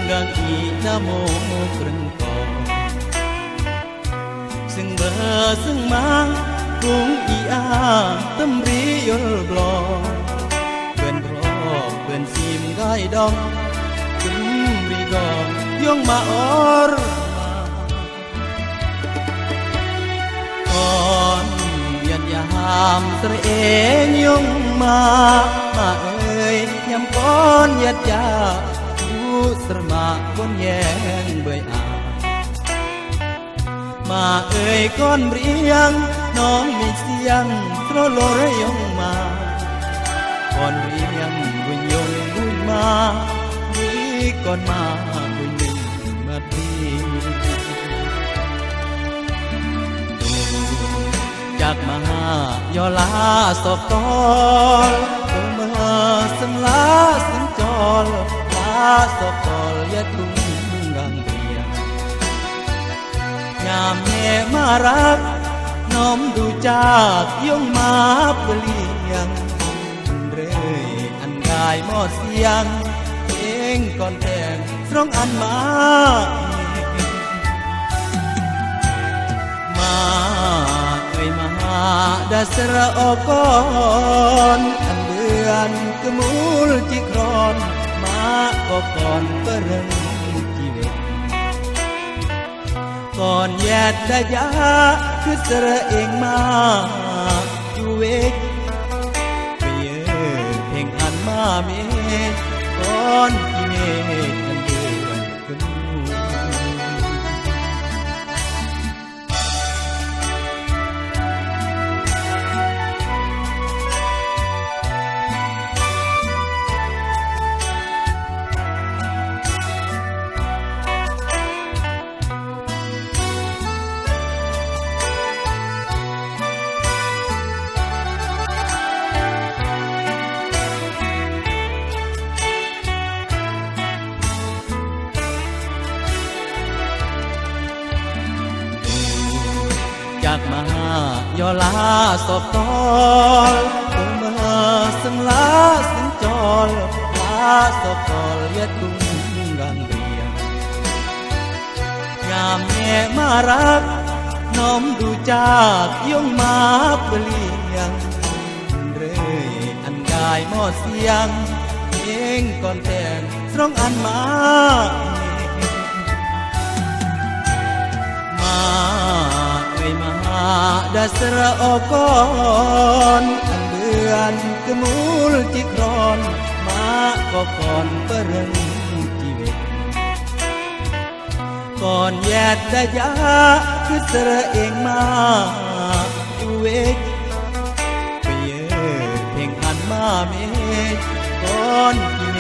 ກາງອີນະໂມເຄິ່ງກ່ອນ ຊຶ່ງເບີຊຶ່ງມາ ກຸງອີອາຕຳຣີຍົນບລອ ເພື່ອນພ້ອມເພື່ອນຊີມໄດ້ດອງ ກຶມຣີກອງ ຍົງມາອໍຣມາ ກ່ອນຍາດຢາມສະເອຍົງມາ ມາເອີຍ ຍາມກ່ອນຍາດຢາ ດຸສຣະມາ ບົນແຍງເບຍອາ ມາເອີຍກ່ອນເບຍອາ ນ້ອງມີສຽງໂຊໂລຣະຍົງມາ ກ່ອນເບຍອາບຸນຍົງບຸນມາ ມີກ່ອນມາບຸນຍົງມາທີ ຈາກມະຫາຍໍລາສອກຕອນ ໂອເມີສະຫຼາສະຈອນ ລາສອກຕອນ ຢາດກຸງກາງເບຍ ຍາມແມ່ມາຮັກ ນ້ອມດູຈາກຍົງມາປະລຽງ ເຣຍອັນກາຍໝໍສຽງ ເພງກ່ອນແພງສອງອັນມາ ມາເອີຍມາຫາດາສະຣະອອກກ່ອນ ອັນເດືອນກະມູລຈິກຣອນ ມາກໍກ່ອນປະເຣິງຊີວິດ ກ່ອນແຍດດາຢາ ຄືສະເຣເອງມາຢູ່ເວກ ໄປເອີເພງອັນມາເມ ກ່ອນກິເມອັນເດືອນກະມູລ ຈາກມະຫາຍໍລາສອກຕອນ ໂອເມີສະຫຼາສະຈອນ ລາສອກຕອນ ຢາດກຸງກາງເບຍ ຍາມແມ່ມາຮັກ ນ້ອມດູຈາກຍົງມາປະລຽງ ເຣຍອັນກາຍໝໍສຽງ ເພງກ່ອນແພງສອງອັນມາ ມາເອີຍມາຫາດາສະຣະອອກກ່ອນ ອັນເດືອນກະມູລຈິກຣອນ ມາກໍກ່ອນປະເຣິງຊີວິດ ກ່ອນແຍດດາຢາ ຄືສະເຣເອງມາຢູ່ເວກ ໄປເອີເພງອັນມາເມ ກ່ອນກິເມ